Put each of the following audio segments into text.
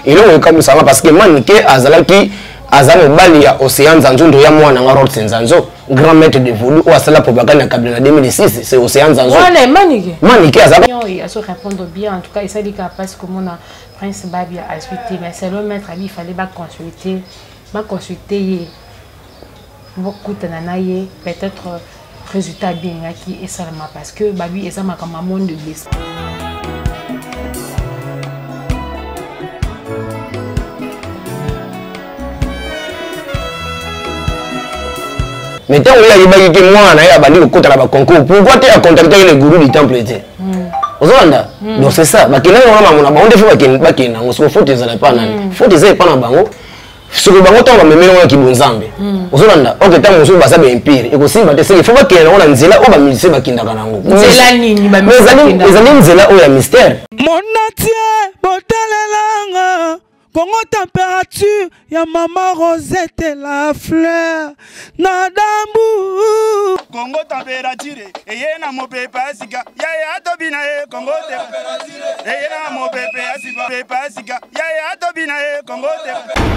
Eloko ekamwisaka nga parce que Manike azalaki aza mobali ya Océan Nzanzo ndo ya mwana nga Rolls Nzanzo grand maître de voodoo oyo asala propagande ya Kabila na 2006 c'est Océan Nzanzo. Wana Manike. Manike azalaka azo répondre bien en tout cas esali kaka mpasi komona Prince Babia azwi te mais selon maître abi il fallait ba consulter ba consulter ye bokutana na ye peut-être résultat abengaki esalama parce que babi eza makambo ya monde de Mais ntango ye ayebaki ke mwana na ye abandi kokota na baconcours, pourquoi te acontactaki le gourou du temple te? Ozolanda? Donc c'est ça, bakendaki wana makambo na bango nde fo bakende yango. Soko faute ezala epa nani? Faute eza epa na bango. Soki bango ntango bamemeli yango na kibonzambe, ozolanda, ok, ntango mosusu baza baimpire, ekosimba te. Seke fo bakende yango na nzela oyo bamusicien bakendaka na yango. Nzela nini? Ezali nzela oyo ya mystère. Monatie botalelanga Congo température ya maman Rosette la fleur na dambu. Congo température eye na mopepe ya sika yaya atobina ye. Congo température eye na mopepe ya sika pepe ya sika yaya atobina ye. Congo température.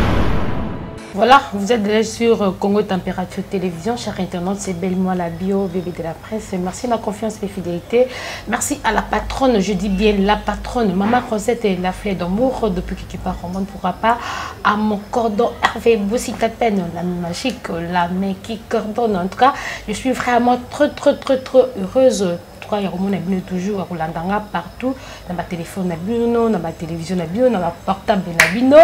Voilà, vous êtes déjà sur Congo Température Télévision. Chers internautes, c'est Belle Moi la bio, bébé de la presse. Merci de la confiance et fidélité. Merci à la patronne, je dis bien la patronne, Maman Rosette et la fleur d'amour. Depuis que tu pars au monde, ne pourra pas. À mon cordon Hervé Boussitapen, la magique, la main qui cordonne. En tout cas, je suis vraiment trop, trop, trop, trop heureuse. Trois ya komona bino toujours ya kolanda nga partout na batelefone na bino, na batelevizio na bino, na baportable na bino,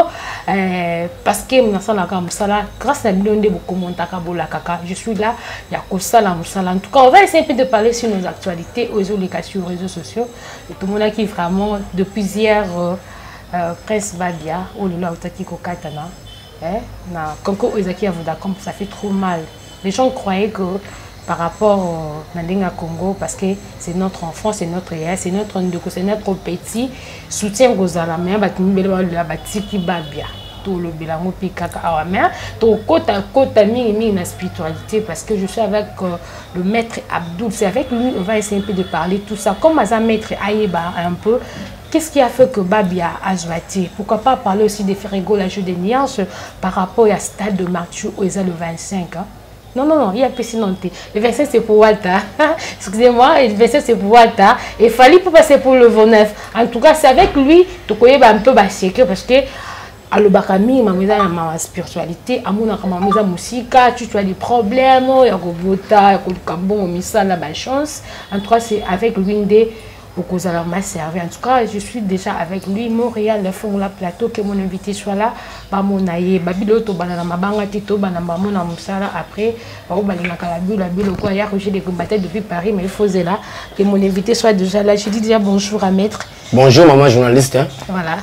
parce que nasalaka mosala grâce na bino nde bokommentaka, bolakaka. Je suis là ya kosala mosala. En tout cas, on va essayer un peu de parler sur nos actualités oyo ezoleka sur réseaux sociaux. Tomonaki vraiment depuis hier Prince Babia oyo lelo autaki kokatana na concours oyo ezalaki ya Vodacom. Ça fait trop mal. Les gens croyaient que par rapport na ndenge ya Congo, parce que c'est notre enfant, c'est notre yaya, c'est notre ndeko, c'est notre petit soutien kozala, mais bato mibele balola batiki Babia. Tolobela yango mpe kaka awa, mais tokota kota mingimingi na spiritualité parce que je suis avec le maître Abdoul. C'est avec lui on va essayer un peu de parler tout ça, comme aza maître ayeba un peu qu'est-ce qui a fait que Babia azwa te. Pourquoi pas parler aussi des Ferre Gola, jeu des nuances par rapport à stade de Martyr oyo eza le 25, hein? Non, non, non, il y a plus non. Le 25, c'est pour Walter. Excusez-moi, le 25, c'est pour Walter. Et Fally pour passer pour le 29. En tout cas, c'est avec lui, tu connais un peu secret parce que alobaka mingi mama eza na mawa spiritualité, amonaka mama eza mosika. Tu as des problèmes ya kobota, ya koluka mbongo, misala, bachance. En tout cas, c'est avec lui nde okozala ma servi. En tout cas, je suis déjà avec lui. Montréal Fongola Plateau, que mon invité soit là, bamona ye babilo. Tobanda na mabanga te, tobanda bamona mosala. Après bao balingaka la bio, la bio lokola ya Roger de Combattait depuis Paris, mais il faut là que mon invité soit déjà là. Je dis déjà bonjour à maître. Bonjour maman journaliste, hein. Voilà,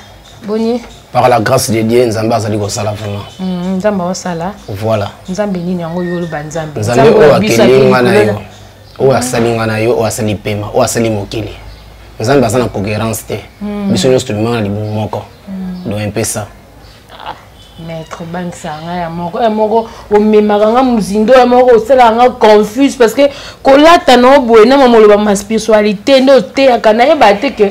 boni? Par la grâce de Dieu, Nzambe azali kosala vraiment. Nzambe osala. Voilà. Nzambe nini yango yo oloba Nzambe? Nzambe oyo akeli nga na yo, oyo asali nga na yo, oyo asali pema, oyo asali mokili. Nzambe aza na cohérence te. Biso nyonso tobimaka na libumu moko. Donc un peu ça. Maître bangisa nga ya moko ya moko, omemaka nga mozindo ya moko, osalaka nga confuse parce que kolata na oboye na mama oloba ma spiritualité nde oteyaka, nayeba te ke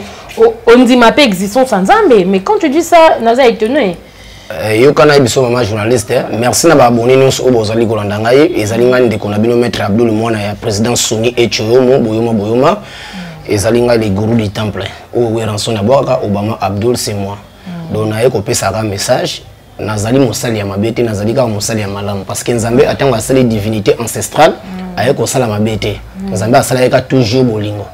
ondima mpe existence ya Nzambe, mais quand tu dis ça, naza étonné. Yoka na biso mama journaliste, merci na baabone nyonso oyo bozali kolanda ngai. Ezali ngai ndeko na bino maître Abdul, mwana ya président Soni Echoyomo Boyoma Boyoma. Ezali ngai le gourou du temple oyo Werrason abwakaka Obama. Abdul, c'est moi. Donc naye kopesaka message, nazali mosali ya mabe te, nazali kaka mosali ya malamu parce que Nzambe atango asali divinité ancestrale, aye kosala mabe te. Nzambe asalaki ka toujours bolingo.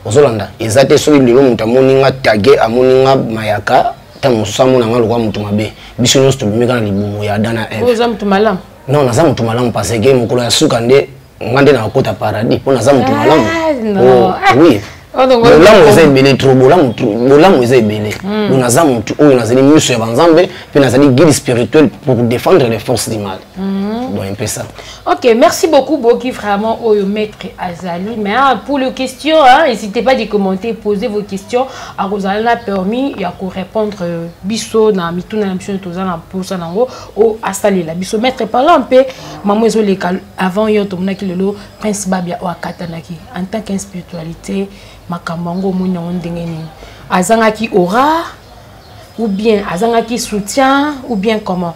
Ozolanda, eza te soki lelo moto amoni nga tage, amoni nga mayaka, ntango mosusu amona nga lokola moto mabe. Biso nyonso tobimi kaka na libumu ya Adam na Eve. Oza moto malamu? Non, naza moto malamu parce que mokolo ya suka nde nga nde nakokota paradis mpo naza moto malamu. Non. Oh, oui, bolamu eza ebele trop, bolamu trop, bolamu eza ebele. Donc naza motu oyo nazali miso ya banzambe mpe nazali guide spirituel pour défendre les forces du mal. Donc un peu ça. Ok, merci beaucoup, Boki, vraiment, au maître Azali. Mais hein, pour les questions, hein, n'hésitez pas de commenter, poser vos questions. À vous avez permis, il y a qu'à répondre biso na mituna na biso toza na posa nango o asali la biso. Maître, parlant un peu, maman ezoleka avant yo tomonaki lelo Prince Babia o akatanaki en tant qu'inspiritualité, makambo yango omoni yango ndenge nini? Azangaki aura? Ou bien azangaki soutien ou bien comment?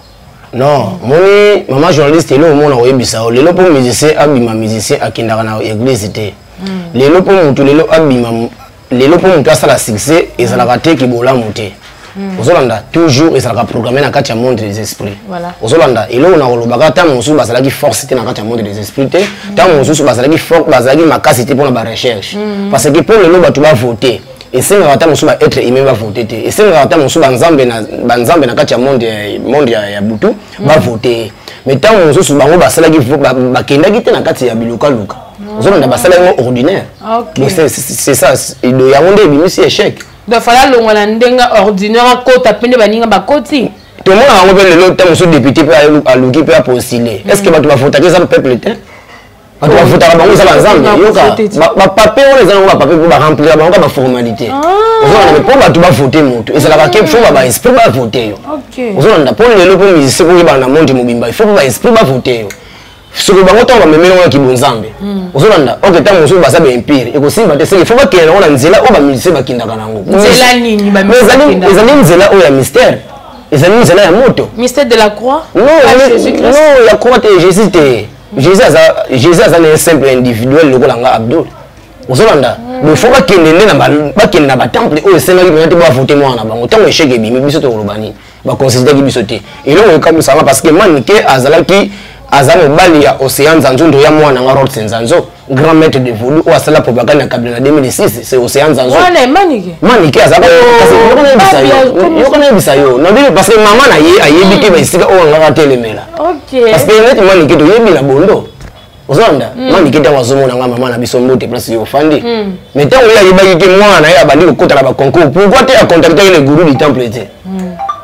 Non, moni mama journaliste, eloko omona koyebisa yo, lelo mpo musicien abima, musicien akendaka na église te. Lelo mpo motu lelo abima, lelo mpo motu asala succès, ezalaka te kibolamu te. Ozolanda, toujours ezalaka programme na kati ya monde des esprits. Ozolanda, eloko na kolobaka, ntango mosusu bazalaki force te na kati ya monde des esprits te, ntango mosusu bazalaki fort, bazalaki makasi te mpona barecherche, parce que mpo lelo bato bavote, esengaka ata mosusu baêtre humain bavote te, esengaka ata mosusu banzambe na kati ya monde ya butu bavote ye. Mais ntango mosusu bango basalaki, bakendaki te na kati ya bilukaluka. Ozolanda, basalaki yango ordinaire. Donc c'est ça, yango nde ebimisi échec. Donc fala alongwa na ndenge ordinaire, akota mpe nde baninga bakoti. Tomona yango mpe lelo, ntango mosusu député mpe aluki mpe apostule, est ce que bato bavotaki eza peuple te? Bato bavotaka bango eza banzambe. Yoka, bapapier wana eza nango bapapier mpo baremplira bango ka baformalité. Ozolanda, mpo bato bavote moto, ezalaka ke fo baesprit bavote yo. Ozolanda, mpo lelo mpo musicien koyebana na monde mobimba, il faut mpo baesprit bavote yo. Soki bango ntango bamemeli yango na kibonzambe, ozolanda, ok, ntango mosusu baza baimpire, ekosimba te. Seke fo bakende nango na nzela oyo bamusicien bakendaka nango. Nzela nini? Ezali nzela oyo ya mystère, ezali nzela ya moto. Mystère de la croix? Non, non, ya croix te, Jésus te. Jésus aza na simple individuel lokola nga Abdul. Ozolanda, donc fo bakende nde bakende na batemple oyo esengaki mpena te bavote mwana na bango. Ntango échec ebimi, biso tokoloba nini? Baconsidéraki biso te. Eloko ekamisanga, parce que Manike azalaki, aza mobali ya Océan Nzanzo, ya mwana nga Rods Nzanzo, grand maître de vaudou oyo asala propagande ya Kabila na 2006, c'est Océan Nzanzo. Wana Manike? Manike azalaka, yoka nayebisa yo nabi, parce que mama na ye ayebi te baesika oyo angaka telemela, parce que neti Manike toyebi na bondo. Ozolanda, Manike ntango azomona nga, mama na biso, mbote place yo ofandi. Mais ntango ye ayebaki ke mwana na ye abandi kokota na baconcours, pourquoi te acontactaki le gourou du temple te?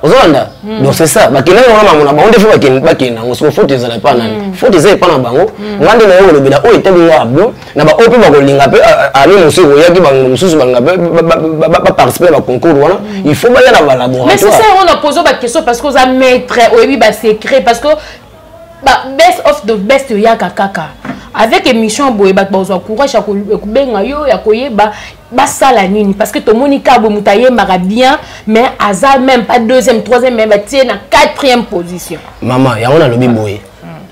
Ozolanda, donc c'est ça, bakendaki wana mamona bango nde fo bakende nango. Soko faute ezala epa nani? Faute eza epa na bango. Nga nde naye kolobela oyo etali nga Abdo na baoyo mpe bakolinga mpe ani mosusu ekoyaki, bango mosusu balinga mpe baparticipe na baconcours wana, il faut baya na balaboratoire. Mais c'est ça, on a posé baquestion parce que oza maître, oyebi basecret, parce que ba best of the best oyaka kaka avec émission boye, bato bazwa courage ya kobenga yo, ya koyeba basala nini, parce que tomoni ka boye, moto ayembaka bien mais aza même pas deuxième, troisième, même batie na quatrième position. Mama, yango nalobi boye,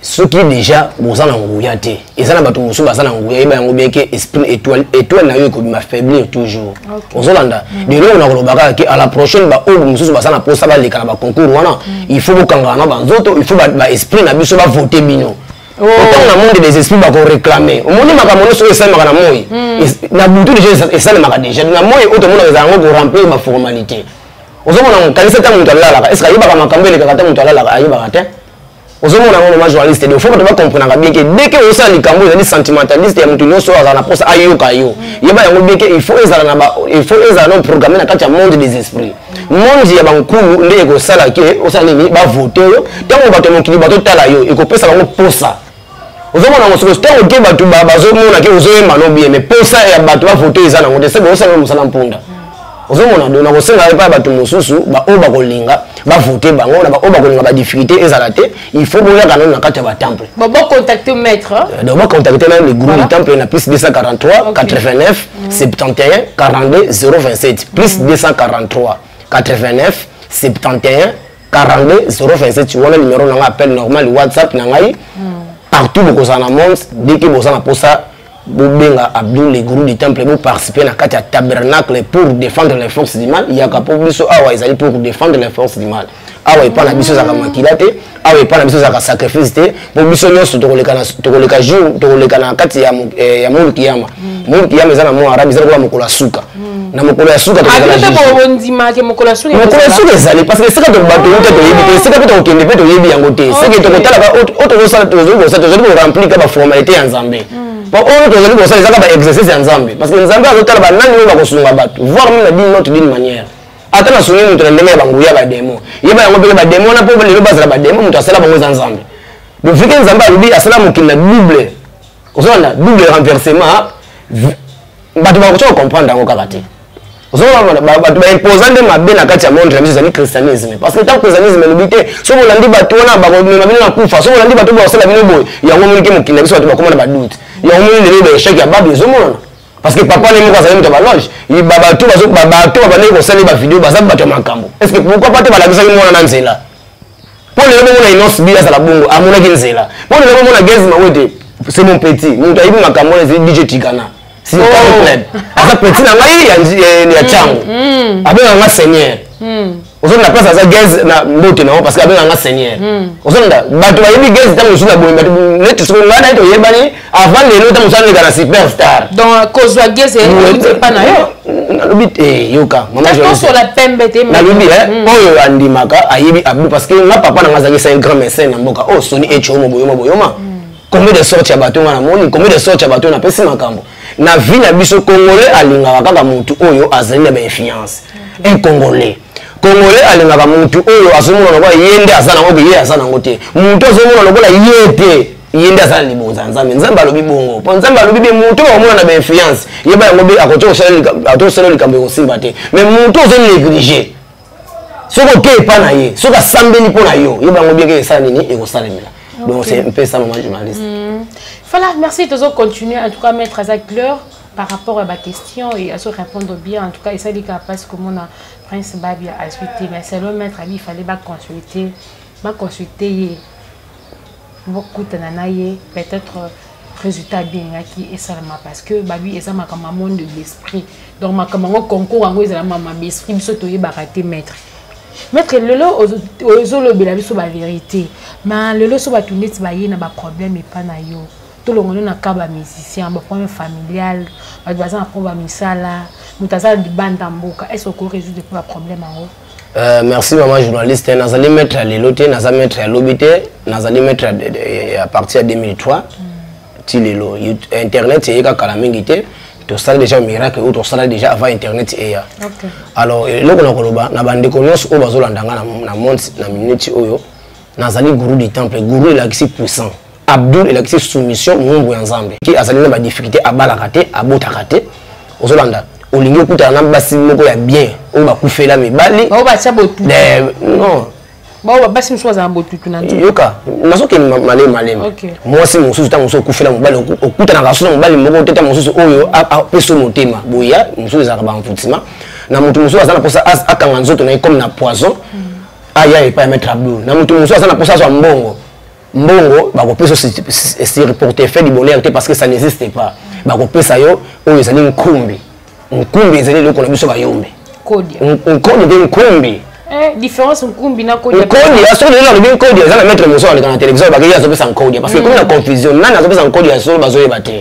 soki déjà boza na nguya te, eza na bato mosusu baza na nguya, yeba yango bien ke esprit, étoile na yo ekobima faiblir toujours. Ozolanda, lelo na koloba kaka ke à la prochaine, baoyo mosusu baza na mposa baleka na baconcours wana, il faut bokangana na banzoto, il faut baesprit na biso bavote bino. Otango na monde des esprits bakoréclame, omoni makambo nyonso oyo esalemaka na moi, na butu déjà esalemaka déjà na moi. Oyo tomonaka ezala yango koremplir baformalité. Ozomona, kanisa ntango moto alalaka, est ce que ayebaka makambo elekaka? Ata moto alalaka ayebaka te. Ozomona yango, mama journaliste, donc faut bato bacomprenaka bien ke dès que osala likambo ezali sentimentaliste ya moto nyonso oyo azala na mposa ayoka yo, yeba yango bien ke il faut ezala no programme na kati ya monde des esprits, monde ya bankulu nde ekosala ke osala nini, bavote yo. Ntango bato ya mokili batotala yo, ekopesa bango posa. Ozomona yango, soki ntango ke bato bazomona ke ozoyemba no bien, mais posa ya bato bavote eza nango te, sebe osala mosala mpunda. Ozomona, donc nakosenga epai ya bato mosusu baoyo bakolinga bavote bango, na baoyo bakolinga badifficulté ezala te, il faut boyaka nano na kati ya batemple. Bon, bon, contacter maître. Donc bacontacte na le groupe du temple na plus 243 89 71 42 027, plus 243 89 71 42 027. Wana numéro na ngai, appel normal, WhatsApp na ngai, partout bokozala na monde, dès que boza na posa, bobenga Abdul le gourou du temple, boparticipe na kati ya tabernacle pour défendre les forces du mal. Yaka, mpo biso awa ezali pour défendre les forces du mal. Awa epa na biso ezalaka makila te, awa epa na biso ezalaka sacrifice te, mpo biso nyonso tokoleka jour, tokoleka na kati ya mulu kiyama. Mulu kiyama eza na mo arabe, eza lokola mokolo ya suka. Na mokolo ya suka, mokolo ya suka ezali, parce que esika bato te toyebi te, esika mpe tokokende mpe toyebi yango te. Seke tokotalaka oyo tokosala, tozali kosala, tozali koremplir ka baformalité ya Nzambe, po oyo tozali kosala ezaka baexercice ya Nzambe, parce que Nzambe azotala banani oyo bakosunga bato, voire même na d'une note, d'une manière, ata nasungi moto na ndenge ya banguya bademo, yeba yango mpeke bademo wana, mpo lelo bazala bademo, moto asala bango eza Nzambe. Donc vu que Nzambe alobi asala mokili na double, ozolanda, double renversement, bato bakoki kocomprendre yango kaka te. Ozomona, bato baimposa nde mabe na kati ya monde na biso ezali christianisme, parce que tant christianisme elobi te, soki olandi bato wana bakomema bino na kufa, soki olandi bato bakosala bino boye. Yango omoni ke mokili na biso bato bakoma na badoute. Yango omoni lelo baéchec ya babi ezomonana. Parce que papa ne moko azali moto ya baloge, bato bato babandaki kosala ye bavideo, baza bato ya makambo. Est ce que pourquoi pas te balakisaki mwana na nzela? Mpo lelo bomona Innoss'B azala bongo, amonaki nzela. Mpo lelo bomona Gaz Mawete, c'est mon petit, moto ayebi makambo wana ezali DJ Tigana. Si oh. Club aza petit na ngai ya Tshangu, abengaka nga seigneur. Ozonda place aza Gaz na mbote na yo parce que abengaka nga seigneur. Ozonda bato bayebi Gaz ntango mosusu na boye, bato neti soki ngai naye toyebani avant lelo, ntango mosusu aleka na superstar. Donc kozwa Gaz epa na yo? Nalobi te, yoka mama, journaliste pembe te. Nalobi oyo andimaka ayebi Abdou, parce que nga papa na nga azalaki un grand médecin na mboka oyo, Soni Echomo Boyoma Boyoma. Combien de sortes ya bato nga namoni, combien de sortes ya bato napesi makambo na vie na biso. Congolais alingaka kaka motu oyo azali na bainfluence. Un Congolais alingaka motu oyo azomona lokola ye nde aza nango, ke ye aza nango te. Motu azomona lokola ye te, ye nde aza na libonza ya Nzambe. Nzambe alobi bongo mpo Nzambe alobi be motu oyo omona na bainfluence, yeba yango be akoki kosala likambo ekosimba te. Mais motu ozo néglige, soki oke epa na ye, soki asambeli mpo na yo, yeba yango bien ke esala nini, ekosalemela. Donc c'est un peu ça, maman journaliste. Voilà, merci. Toujours continuer. En tout cas, maître aza clair par rapport à ma question et à se répondre bien. En tout cas, il s'est dit parce que mon Prince Babia a suité. Mais selon maître Ali, il fallait pas consulter, pas consulter beaucoup na ye, peut-être résultat bien qui esalama, parce que babi eza makambo monde de l'esprit. Donc makambo yango, concours yango ezala mama esprit, biso toyebaka te. Maître, lelo ozolobela biso bavérité, ma lelo so bato neti baye na baproblème epa na yo, tolongono na ka bamusicien, baproblème familial, bato baza na problème misala, moto aza libanda mboka, est ce oko résoudre mpe baproblème yango? Merci mama journaliste. Nazali maître ya lelo te, naza maître ya lobi te, nazali maître ya partir ya 2003 ti lelo. Internet eyeka kala mingi te. Tosala déjà miracle oyo tosala déjà avant internet eya. Alors eloko na koloba na bandeko nyonso oyo bazolanda nga na monde na minute oyo, nazali gourou du temple. Gourou elakisi puissant, Abdul elakisi soumission, mowumbu ya Nzambe. Ki azali na badifficulté, abalaka te, abotaka te, ozolanda, olingi okutana na basi moko ya bien oyo bakufela mibali. Bao batia botutu. Non. Bao basi mosusu bazala botutu na nzoto. Yoka, nazokende malemi malemi. Mwasi mosusu, ntango mosusu okufela mobali, okutanaka so na mobali moko te, ntango mosusu oyo apesa yo motema boya, mosusu ezalaka baenvoûtement na moto mosusu aza na mposa akanga nzoto na ye comme na poison, aya epai ya maître Abdul. Na moto mosusu aza na mposa azwa mbongo, mbongo bakopesa sur portefeuille du bonheur te, parce que ça n'existe pas. Bakopesa yo oyo ezali nkumbi. Nkumbi ezali eloko na biso bayombe. Nkodi te, nkumbi. Différence nkumbi na kodia? Nkodi, soki lelo alobi nkodi, eza na maître mosusu aleka na télévision, bake ye azopesa nkodia, parce que komi na confusion, nani azopesa nkodi ya solo bazoyeba te.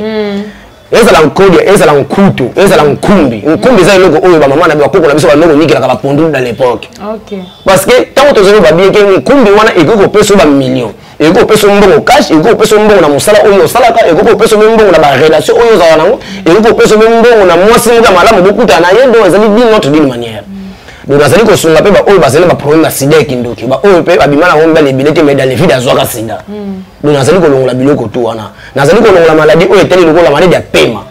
Ezala nkodia, ezala nkutu, ezala nkumbi. Nkumbi eza eloko oyo bamama na bakoko na biso bandoko nikelaka bapondu dans l'époque, parce que ntango tozali babieke nkumbi wana ekoki kopesa yo bamillion, ekoki kopesa yo mbongo cash, ekoki kopesa yo mbongo na mosala oyo osalaka, ekoki kopesa yo mbongo na barelation oyo ozala nango, ekoki kopesa yo mbongo na mwasi moko ya malamu bokutana na ye. Donc ezali d'une autre d'une manière. Donc nazali kosunga mpe baoyo bazali na baproblème ya sida ya kindoki, baoyo mpe babima nango mibali ebele te, mais dans le vide azwaka sida. Donc nazali kolongola biloko tu wana. Nazali kolongola maladie oyo etali lokola maladie ya pema.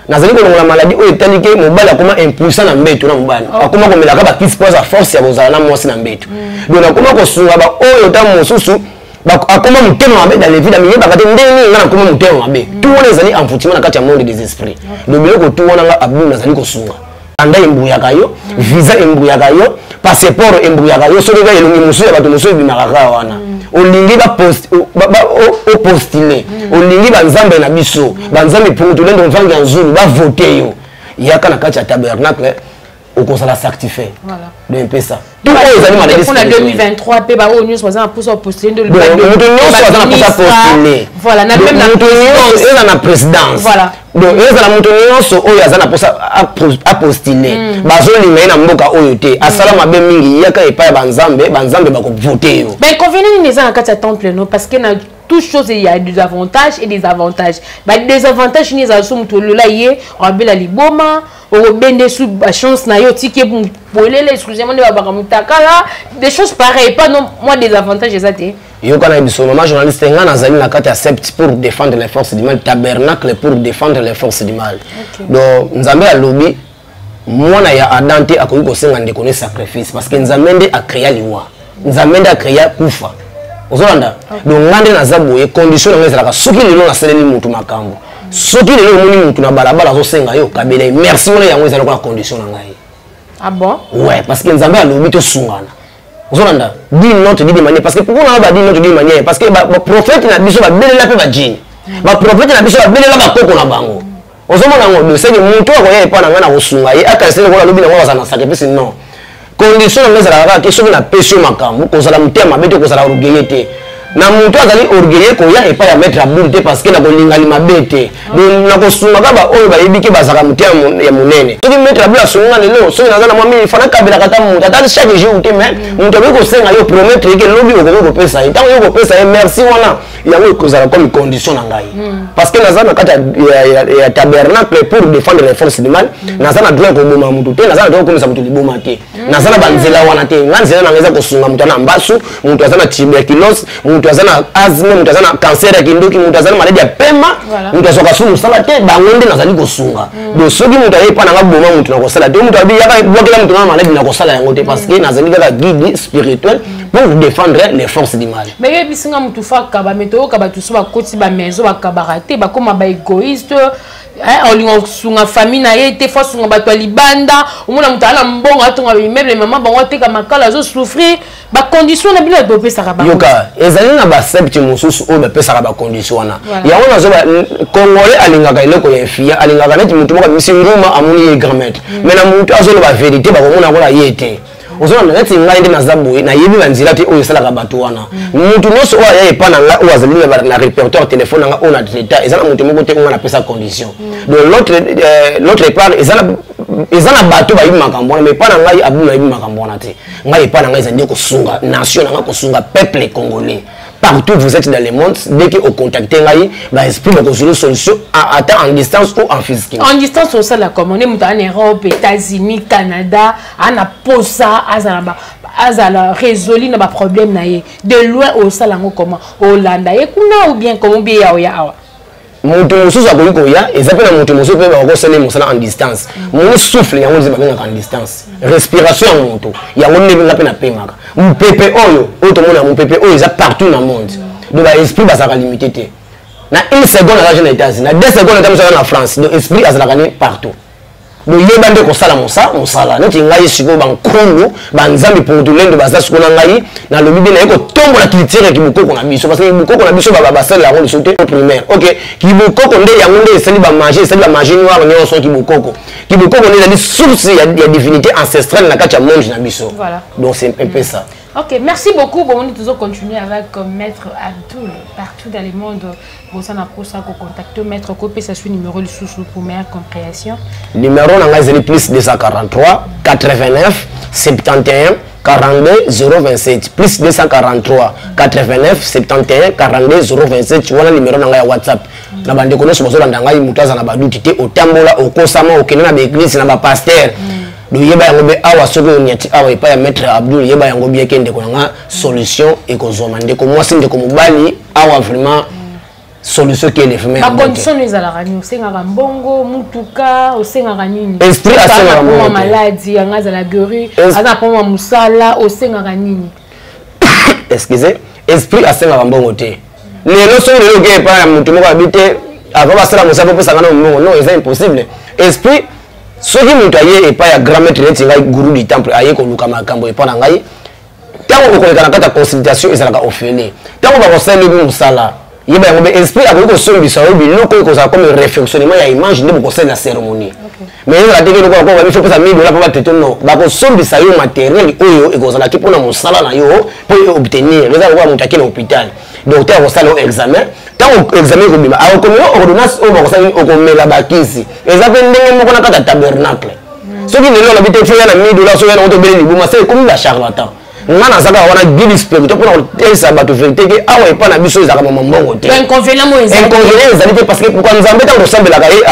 Nazali kolongola maladie oyo etali ke mobali akoma impuissant na mbeto na mobali, akoma komelaka bakisi mpo aza force ya kozala na mwasi na mbeto. Donc nakoma kosunga baoyo ntango mosusu akoma motema mabe dans le vide, amiyebaka te ndenge nini nga nakoma motema mabe. Tu wana ezali envoûtement na kati ya monde des esprits. Donc biloko tu wana nga Abdul nazali kosunga. Anda embuyaka yo, visa embuyaka yo, passeport embuyaka yo, soki kaka elongi mosusu ya bato mosusu ebimaka kaka wana, olingi opostule, olingi banzambe na biso, banzambe pungutulendo, mvangi ya nzulu, bavote yo, yaka na kati ya tabernacle, okozala sanctifié. Donc epesa tout oyo ezali maladie. Mpona 2023 mpe baoyo nyonso baza na mposa opostule nde? Moto nyonso aza na mposa postule. Voilà, na même na moto nyonso eza na présidence. Donc ezala moto nyonso oyo aza na mposa apostule, bazolinga ye na mboka oyo te, asala mabe mingi, yaka epai ya banzambe, banzambe bakovote yo. Bainconvénient nini eza na kati ya temple? No, parce que na toute chose il y a des avantages et des avantages. Ba désavantage nini ezala? So moto olola ye abela liboma, okobende su bachance na ye, otiki ye polele, excusez-moi, nde babaka motakala, des choses pareilles. Pas non moi, désavantage eza te. Yoka na biso, mama journaliste, nga nazali na kati ya sept pour défendre les forces du mal, tabernacle pour défendre les forces du mal. Donc Nzambe alobi mwana ya Adam te akoki kosenga ndeko ne sacrifice, parce que Nzambe nde acréa liwa, Nzambe nde acréa kufa. Ozolanda? Donc nga nde naza boye, condition na nga ezalaka soki lelo nasaleli motu makambo. Soki lelo omoni motu na balabala azosenga yo, okabela ye merci wana, yango eza lokola condition na ngai. Ah bon? Ouais, parce que Nzambe alobi tosungana. Ozolanda, d'une autre, d'une manière, parce que pourquoi on a d'une autre, d'une manière? Parce que baprophète na biso babelela mpe bajini, baprophète na biso babelela bakoko na bango. Ozomona yango, doseki motu akoya epa na ngai na kosunga ye, akanisi lokola alobi nango azala na sacrifice. Non, condition na ngai ezalaka kaka ke soki napesi yo makambo, kozala motema mabe te, kozala orgueilleux te. Na motu azali orgueilleux, koya epai ya maître Abdul te, parce que nakolingani mabe te. Donc nakosunga kaka baoyo bayebi ke bazalaka motema ya monene. Soki maître Abdul asunga lelo, soki naza na mwa mingi, fana kabelaka ata moto, ata chaque jour te, mais moto akoki kosenga yo, promettre ke lobi okoki kopesa ye. Ntango yo kopesa ye merci wana, yango ekozala comme condition na ngai, parce que naza na kati ya tabernacle pour défendre les forces du mal. Naza na droit ya koboma motu te, naza na droit kokomisa motu liboma te, naza na banzela wana te. Nga nzela na ngai eza kosunga moto aza na mbasu, moto aza na tuberculose, moto aza na asthme, moto aza na cancer ya kindoki, moto aza na maladi ya pema, moto azwaka su mosala te. Bango nde nazali kosunga. Donc soki moto aye epa na nga, boma moto na kosala te. Moto abi yaka bwakela moto na maladi, na kosala yango te, parce que nazali kaka guide spirituel pour défendre les forces du mal. Mais yebisi nga, motu fa akaba, me toyoka bato so bakoti bamaison, bakabaka te, bakóma baégoïste, olinga kosunga famille na ye te, fo asunga bato ya libanda. Omona moto aza na mbongo, atonga baimmeuble, mama bango ateka makala, azosouffrir. Bacondition na bino bato bopesaka bango? Yoka, ezali na basecte mosusu oyo bapesaka bacondition wana. Yango nazoba, Congolais alingaka eloko ya infia, alingaka neti motu moko abimisi nguma, amoni ye grand maître, mais na motu azoloba vérité, bakomona kola ye te. Ozolanda, neti ngai nde naza boye, nayebi banzela te oyo esalaka bato wana. Motu nyonso oyo aya epa na ngai, oyo azali na répertoire téléphone na ngai oyo na traita, eza na motu moko te oyo ngai napesa condition. Donc l'autre part, eza na bato bayebi makambo wana, mais epa na ngai Abdul, nayebi makambo wana te. Ngai epa na ngai ezali nde kosunga nation na ngai, kosunga peuple congolais partout vous êtes dans le monde. Dès que ocontacte ngai, baesprit bakozwela solution, ata en distance ou en physique. En distance osala comment? Nde moto aza na Europe, États-Unis, Canada, ana posa azala résolu na baproblème na ye de loin, osala yango comment? Olanda ye kuna ou bien comment, bien ya oya awa? Moto mosusu akoki koya, eza mpe na moto mosusu mpe bakosala mosala en distance. Moni souffle, yango nde babengaka en distance respiration ya moto. Yango nde nga mpe napemaka mopepe oyo, oyo tomona mopepe oyo eza partout na monde. Donc baesprit bazalaka limité te. Na une seconde aza na États-Unis, na 2 secondes ata mosu aza na France. Donc esprit azalaka ne partout. Boyeba nde kosala mosala neti ngai sikoyo, bankungu banzambe portulendo baza sikoyo na ngai. Nalobi be naye kotombola culture ya kibokoko na biso, parce que kibokoko na biso basalela yango lisusu te primaire. Ok, kibokoko nde yango nde esali bamagie, esali bamagie noire nyonso. Kibokoko, kibokoko nde ezali source ya divinité ancestrale na kati ya monde na biso. Donc c'est un peu ça. Ok, merci beaucoup. Bon, on est toujours continuer avec Maître Abdoul partout dans le monde. Bon, ça n'a pas ça qu'on contacte Maître Kopé, ça suit numéro le sous pour meilleure compréhension. Numéro na ngai ezali plus 243 89 71 42 027, plus 243 89 71 42 027. Wana numéro na ngai ya WhatsApp. Na bandeko nyonso bazolanda ngai, moto aza na baduti te, otambola, okosama, okende na baeglise, na bapaster, doyeba yango mpe awa. Soki oniati awa epai ya maître Abdul, yeba yango bien ke ndeko na nga, solution ekozwama. Ndeko mwasi, ndeko mobali, awa vraiment solution kele vraiment. Bacondition no ezalaka nini? Osengaka mbongo, mutuka, osengaka nini? Esprit asengaka mbongo te. Maladi yanga azala guéri, aza na mpoma mosala, osengaka nini? Excuse, esprit asengaka mbongo te. Lelo, soki lelo oke epai ya motu moko, abi te avant basala mosala popesaka na mbongo, non, eza impossible. Esprit, soki moto aye epai ya grand maître neti ngai, gourou du temple, aye koluka makambo epai na ngai, ntango okoleka na kati ya consultation, ezalaka ofele. Ntango bakosala elobi mosala, yeba yango mpe esprit akoki kosombisa yo biloko oyo ekozala comme réfectionnement ya image nde bokosalela cérémonie. Mais ezala te ke lokola ko babiso opesa 1000 dollars mpo batraite. Non, bakosombisa yo matériel oyo ekozalaki mpona mosala na yo mpo obtenir. Eza lokola moto ake na hôpital, docteur akosala yo examen. Ntango examen ekobima, akokomela ordonnance oyo bakosala, okomela bakisi. Eza mpe ndenge moko na kati ya tabernacle. Soki lelo olobi te fo ya na 1000 dollars, soki ya nango tobele libuma, se ekomi bacharlatan. Nga naza kaka wana guide spirituel mpona kotelisa bato vérité ke awa epa na biso ezalaka mama mbongo te. Inconvénient ezali te, parce que pourquoi? Nzambe, ntango tosambelaka ye,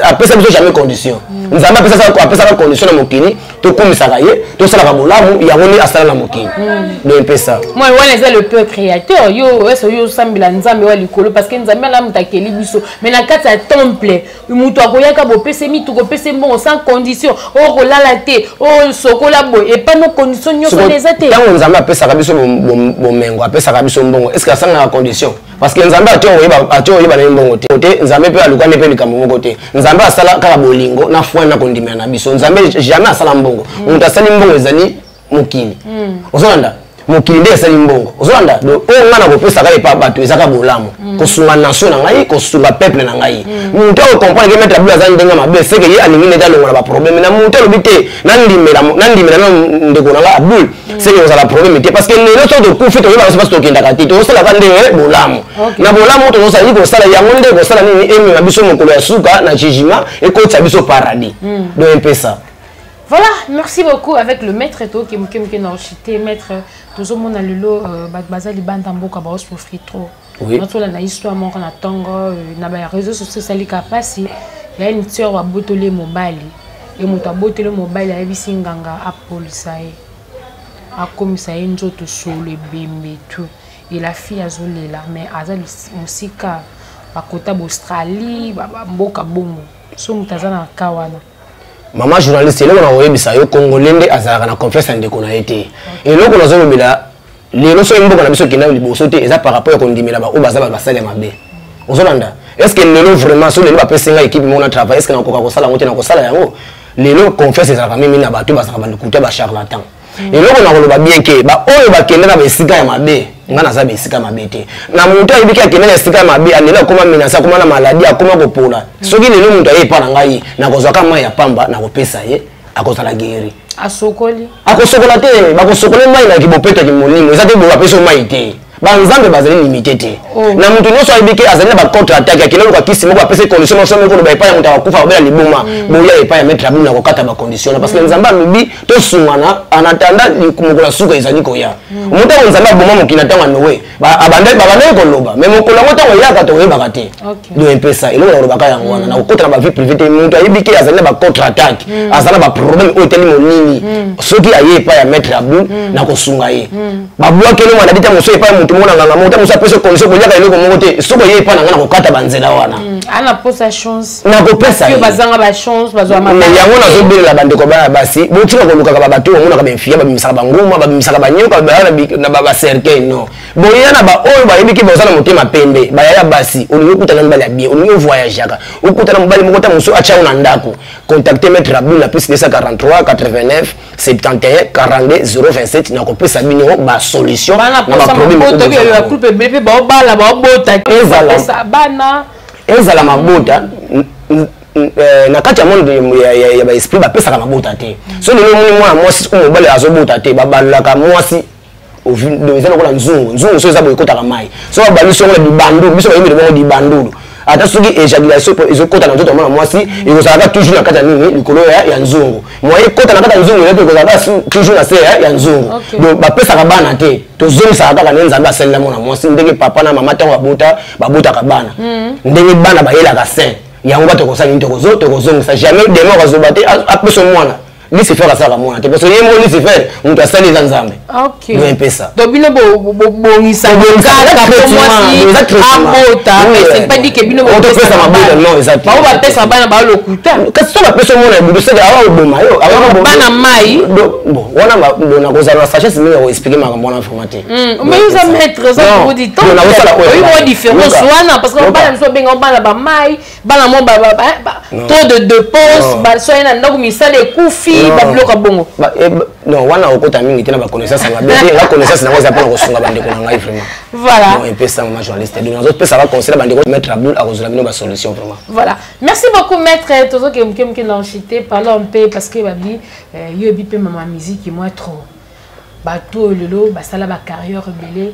apesa biso jamais condition. Nzambe apesaka condition na mokili? Tokumisaka ye, tosalaka bolamu, yango nde asala na mokili. Donc epesa moi wana eza le peuple créateur. Yo ese yo osambela Nzambe wa likolo, parce que Nzambe ala moto akeli biso. Mais na kati ya temple, moto akoyaka, bopese mituka, opese mbongo sans condition, oyo kolala te, oyo sokola boye, epano condition nyonso wana eza te. Ntango Nzambe apesaka biso bomengo, apesaka biso mbongo, est ce que asangaka condition? Parce que Nzambe atie oyeba na ye mbongo te. Te Nzambe mpe alukani mpe likambo moko te. Nzambe asala kaka bolingo na foi na kondimela na biso. Nzambe jamais asala mbongo. Moto asali mbongo ezali mokili. Ozolanda? Mokili nde esali mbongo. Ozolanda? Donc oyo ngai nakopesaka epa bato ezaka bolamu. Kosunga nation na ngai, kosunga peuple na ngai. Moto oyo comprendre ke maître Abdul aza ndenge mabe, c'est que ye alingi nde alongola ba problème. Na moto alobi te, nandimela nandimela na ndeko na ngai Abdul, c'est que kozala problème te, parce que lelo soki tokufi, toyebaka biso mpasi tokendaka te, tozosalaka nde bolamu. Na bolamu tozosali kosala yango nde kosala nini emema biso mokolo ya suka na jugement, ekotisa biso paradis. Donc mpesa. Voilà, merci beaucoup avec le maître Toki Muke Muke na chité maître tozomona lelo bato baza libanda mboka baosouffrir trop. Natola na histoire moko na ntongo na ba réseaux sociaux esalika mpasi ya une sœur, babotoli ye mobali, e moto abotoli mobali ayebisi nganga apolisa ye, akomisa ye nzoto solo ebembe tout, et la fille azolela, mais aza mosika, bakota baAustralie, bamboka bongo. So moto aza na ka wana? Mama journaliste, eloko na koyebisa yo, Congolais nde azalaka na confiance ya ndeko na ye te. Eloko nazolobela lelo, soki mboka na biso ekenda liboso te, eza par rapport ya kondimela baoyo baza basali ya mabe. Ozolanda? Est ce que lelo vraiment, so lelo bapesi ngai équipe moko na travail, est ce que nakoka kosala yango te? Na kosala yango. Lelo confiance ezalaka mimi na bato bazalaka balukuta, bacharlatan. Eloko na koloba bien ke baoyo bakende na baesika ya mabe, ngai naza baesika mabe te. Na moto ayebiki akende na esika ya mabe, alelo akoma menace, akoma na maladie, akoma kopola. Soki lelo moto aye epa na ngai, nakozwaka mai ya pamba, nakopesa ye, akozala guéri. Asokoli? Akosokola te. Bakosokola mai na kibopetaki molimo. Eza te boye bapesi yo mai te. Banzambe bazali limité te. Na moto nyonso ayebi ke azali na bacontre attaque, akende luka kisi moko, apesi condition moko, soki koloba epai ya moto akakufa, akobela liboma, boya epai ya maître Abdul, na kokata bacondition na, parce que Nzambe alobi tosungana en attendant mokolo ya suka ezali koya. Moto yango Nzambe aboma mokili na ntango ya Noe, babandaki koloba, mais mokolo yango ntango eyaka, toyebaka te. Donc epesa eloko na kolobaka yango wana, na kokota na bavie privée te. Moto ayebi ke azali na bacontre attaque, aza na baproblème oyo etali molili, soki aye epai ya maître Abdul, na kosunga ye. Babwakeli maladie ta mosusu epai motu moko na nganga moko, ta mosusu apesi condition koliaka eloko moko te, soki oye epai na ngai, na kokata banzela wana. Ana posa chance. Nakopesa. Yo bazanga ba chance, bazwa. Mais yango nazobelela bandeko bana basi, botika kolukaka babato oyo omonaka bainfia, babimisaka banguma, babimisaka banyoka, baya na bacercueil. Non, boya na baoyo bayebi ke baza na motema pembe. Bayaya basi, olingi okutana mobali ya bien, olingi ovoyageaka, okutana mobali moko ta mosusu atya yo na ndako, contacte maître Abdul na +243 89 71 42 027. Nakopesa bino basolution na baproblème. Mpe baobala, baobota. Ezala ezala mabota na kati ya monde ya baesprit, bapesaka mabota te. So lelo omoni mwana mwasi oyo mobali azobota te, babalolaka mwasi, eza lokola nzungu. Nzungu so eza boye, ekotaka mai. So babalisi yango na dibandulu, biso bayebeli bongo dibandulu. Ata soki éjaculation ezokota na nzoto ya mwana mwasi, ekozalaka toujours na kati ya nini, likolo ya nzungu. Moye ekota na kati ya nzungu eza, ekozalaka toujours na se ya nzungu. Donc bapesaka bana te, tozongisaka kaka nde Nzambe asalela mwana mwasi, ndenge papa na mama ntango babota, babotaka bana, ndenge bana bayelaka sein. Yango bato kosala nini? Tokozongisa. Jamais démon azoba te apesa mwana. Lucifer asalaka mwana te, parce que ye moko Lucifer, moto asali eza Nzambe. Do epesa. Donc bino bobongisa kaka mwasi abota, c'est pas dit que bino topesa mabota. Non, eza te. Bao bapesa bana balokuta. Kasi so bapesa mwana ebudu, seke awa oboma yo. Bana mai. Bon, wana nakozala na sagesse mingi ya koexpliquer makambo wana vraiment te. Mais oza maître, oza du temps, oyi mwa différence wana, parce que bana biso obenga bana bamai, bana mo trop de dépense, so ye na ndako, misala ekufi, babiloko ya bongo. Non, wana okota mingi te na baconnaissance ya mabe te. Nga connaissance nango eza mpona kosunga bandeko na ngai vraiment. Voilà. Epesa mama journaliste, donc nazopesaka conseil na bandeko, maître Abdul akozwela bino basolution vraiment. Voilà, merci beaucoup maître. Tozoke moke moke na enchité. Parlons un peu, parce que babi yo yebi mpe mama musique moi trop, bato oyo lelo basala bacarrière ebele,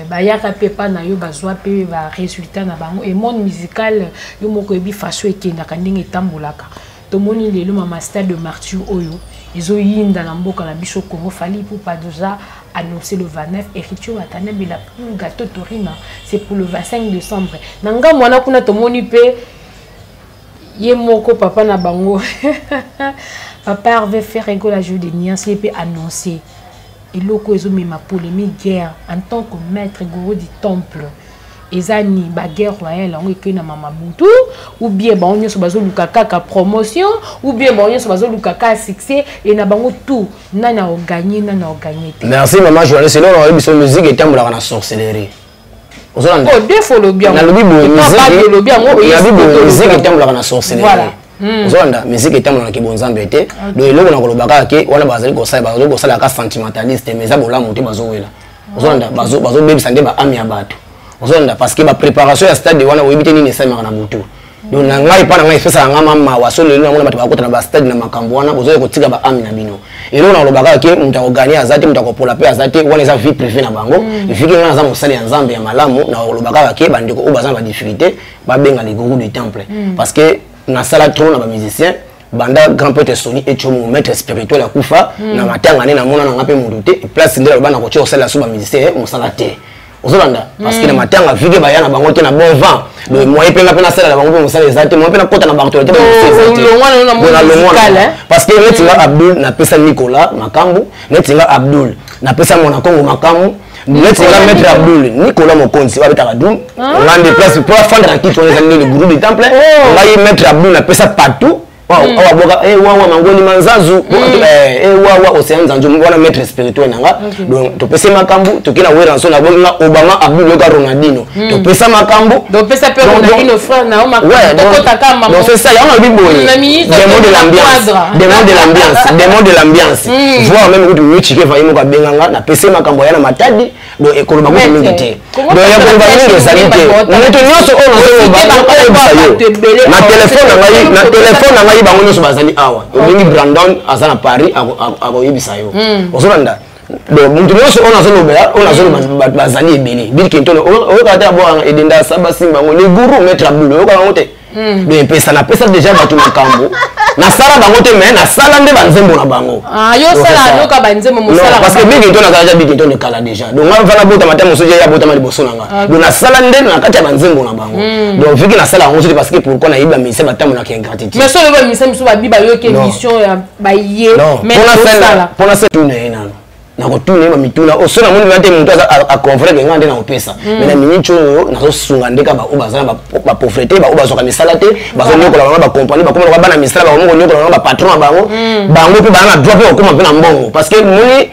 bayaka mpe epa na yo, bazwa mpe barésultat na bango. E monde musical, yo moko oyebi façon ekendaka, ndenge etambolaka. Tomoni lelo mama stade de Martyr oyo ezoyinda na mboka na biso Congo. Fally Ipupa déjà annoncé le 29, Héritier Watanabe la plus gâteau torina, c'est pour le 25 décembre. Na ngambo wana kuna tomoni mpe ye moko papa na bango, papa Hervé Ferre Gola, jour de nuance, ye mpe annoncé. Eloko ezomema polémique, guerre, en tant que maître gourou du temple, eza ni baguerre royale yango ekei na mama butu, ou bien bango nyonso bazoluka kaka promotion, ou bien bango nyonso bazoluka kaka succès e na bango tout, nani akoganye, nani akoganye te? Merci mama journaliste. Eloko nakoyebi biso, musique etambolaka na sorcellerie. Ozolanda. Oh, deux fois olobi yango. Nalobi boye, musique nalobi boye, musique etambolaka na sorcellerie. Ozolanda, musique etambolaka kibonzambe te. Donc eloko na koloba kaka ke wana bazali kosala, bazali kosala kaka sentimentaliste, mais eza bolamu te bazowela. Ozolanda, bazobebisa nde baami ya bato. Ozolanda, parce que bapréparation ya stade wana oyebi te nini esalemaka na butu. Donc na ngai, mpa na ngai, epesaka nga mamawa so lelo namona bato bakota na bastade na makambo wana, bozoya kotika baami na bino. Eloko na kolobaka ke moto akoganye aza te, moto akopola mpe aza te, wana eza vie privée na bango. Viki ngai naza mosali ya Nzambe ya malamu, na koloba kaka ke bandeko oyo baza na badifficulté babenga le gourou du temple, parce que nasala trop na bamusicien banda grand prêtre Soni Etiomo, maître spirituel, akufa na matanga nde namona nanga mpe moto te. Place nde naloba nakotia kosalela so bamusicien mosala te. Ozolanda, parce que na matanga vike baya na bango te na bon vent, donc moyen mpe nga mpe nasalela bango mpe mosala eza te, moyen mpe nakota na baactualité te. Parce que neti nga Abdul napesa Nicolas makambo, neti nga Abdul napesa Mwana Kongo makambo, neti nga maître Abdul Nicolas Mokonzi oyo abetaka dum nga nde place po afanda na kiti wana ezali nde le gourou du temple. Ngai maître Abdul napesa partout awa boka e wawa mangoni manzazu e wawa océan nzanzu wana, maître spirituel na nga. Donc topesi makambo, toki na Werrason, nabongi nga Obama Abdul yoka Ronaldino, topesa makambo. Donc c'est ça yango nalobi boye, démon de l'ambiance, démon de l'ambiance, démon de l'ambiance, voire même kutu michike vaye moko abenganga, napesi makambo aya na Matadi. Donc ekoloba kutu mingi te, donc ya koloba mingi ezali te. Moto nyonso oyo nazoloba, yo na telefone na ngai, na telefone na ngai, bango nyonso bazali awa. Obengi Brandon, aza na Paris, akoyebisa yo. Ozolanda, donc moto nyonso oyo nazolobela, oyo nazoloba, bazali ebele. Bill Clinton oyokaka te, abwakanga edenda saba simba yango, le gourou maître Abdul, oyokaka yango te. Donc epesa, napesa déjà bato makambo, nasala bango te, mais nasala nde banzembo na bango. Parce que Bill Clinton azala déjà, Bill Clinton ekala déjà. Donc nga vana botama te, mosusu ye abotama liboso na nga. Donc nasala nde na kati ya banzembo na bango. Donc viki nasala yango te, parce que pourquoi? Nayebi bamusicien batambolaka ingratitude. Mais soki bamusicien mosusu babi bayoki émission ya baye. Mpona se tuna ye nano, nakotuna ye bamituna oyo so namoni wana te, moto aconvaincre nga nde nakopesa. Mais na minute oyo nazosunga nde kaka baoyo baza na bapauvreté, baoyo bazwaka misala te, bazonyokola bango bacompagnie, bakoma lokola bana misala, bakomi konyokola bango bapatron na bango. Bango mpe baza na droit mpe bakóma mpe na mbongo, parce que moni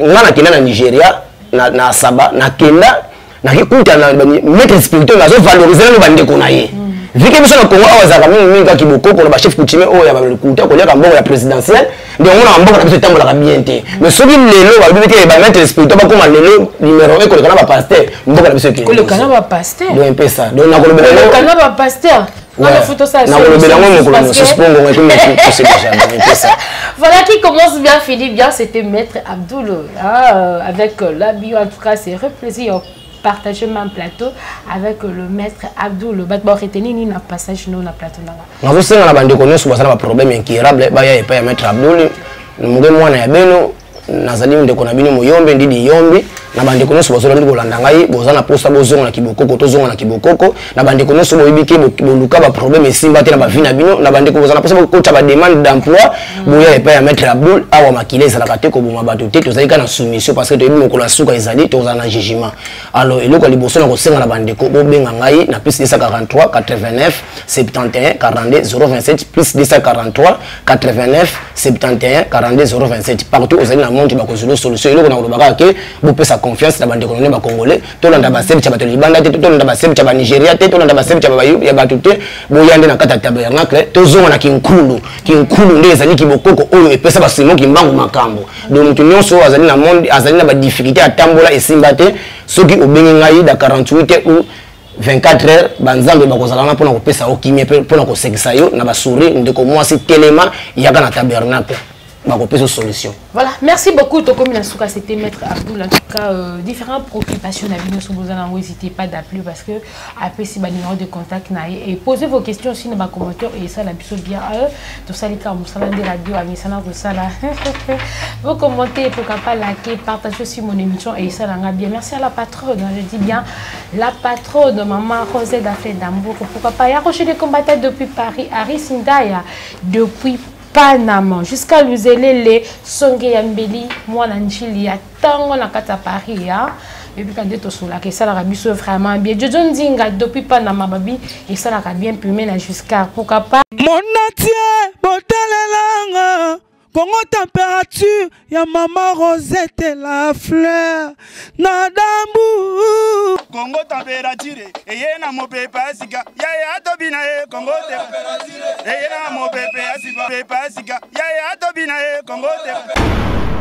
nga nakenda na Nigeria, na Asaba, nakenda nakikuta na maître spirituel azovalorize nano bandeko na ye. Vike biso na Congo awa ezalaka mingimingi kaka bokoko na bachef coutumier oyo ya balokuta koliaka mbongo ya présidentielle, nde yango na mboka na biso etambolaka bien te. Mais soki lelo balobi te bamaître spirituel bakóma lelo numéro 1 koleka na bapasteur, mboka na biso ekende. Donc epesa, donc nakolobela nakolobela yango mokolo mosusu mpo ngongo ekomi pousse déjà. Donc epesa. Voilà qui commence bien, finit bien. C'était Maître Abdoul, hein, avec la bio. En tout cas, c'est un plaisir partager même plateau avec le maître Abdoul. Bato baretenir nini na passage no na plateau nanga? Nazosenga na bandeko nyonso baza na baproblème incurable, baya epai ya maître Abdoul moke, mwana ya beno. Nazali ndeko na bino Moyombe Ndidi Yombi. Na bandeko nyonso bazolandi kolanda ngai, boza na posa bozonga na kibokoko, tozonga na kibokoko. Na bandeko nyonso boyebi ke boluka baproblème esimba te na bavie na bino, na bandeko boza na posa bokota bademande d'emploi, boya epai ya maître Abdul awa. Makila ezalaka te, koboma bato te, tozali kaka na soumission, parce que toyebi mokolo ya suka ezali, tozala na jugement. Alors eloko ya liboso na kosenga na bandeko, bobenga ngai na plus 243 89 71 42 027, plus 243 89 71 42 027. Partout ozali na monde, bakozwela solution. Eloko na koloba kaka ke bopesa confiance na bandeko na bacongolais. Tolanda basebi ya bato libanda te, tolanda basebi ya banigeria te, tolanda basebi ya bato te. Boya nde na kati ya tabernacle, tozonga na kinkulu. Kinkulu nde ezali kibokoko oyo epesa basimo kimbangu makambo. Donc moto nyonso oyo azali na monde, azali na badifficulté, atambola esimba te, soki obengi ngai da 48 heures ou 24 heures, banzambe bakozala wana mpona kopesa yo kimia mpe mpona kosekisa yo na basourire. Ndeko mwasi, telema, yaka na tabernacle, bakopesa solution. Voilà, merci beaucoup. Tokomi na suka, c'était maître Abdoul. En tout cas, différentes préoccupations na bino so boza nango, n'hésitez pas d'appeler, parce que apesi ba numéro de contact na ye, et posez vos questions aussi na ba commentaire et ça la biso bien. Tosalika mosala nde radio amisana kosala. Vous commentez, pourquoi pas liker, partager aussi mon émission et ça langa bien. Merci à la patronne, je dis bien la patronne, maman Rosette Dafé d'Hambourg, pourquoi pas ya Rocher des combattants depuis Paris, Aris Ndaya depuis Panama, jusqu'à Luzelele Songe ya Mbeli, mwana Njili ya ntango na kati ya Paris ya ebika nde tosolaka, esalaka biso vraiment bien. Jojo Ndinga depuis Panama, babi esalaka bien plume na Jusqu'à, pourquoi pas. Monatie botalelanga. Congo température ya mama Rosette la fleur na dambu. Congo température eye na mopepe ya sika yaya tobina ye Congo eye na mopepe ya sika pepe ya sika yaya tobina ye Congo te.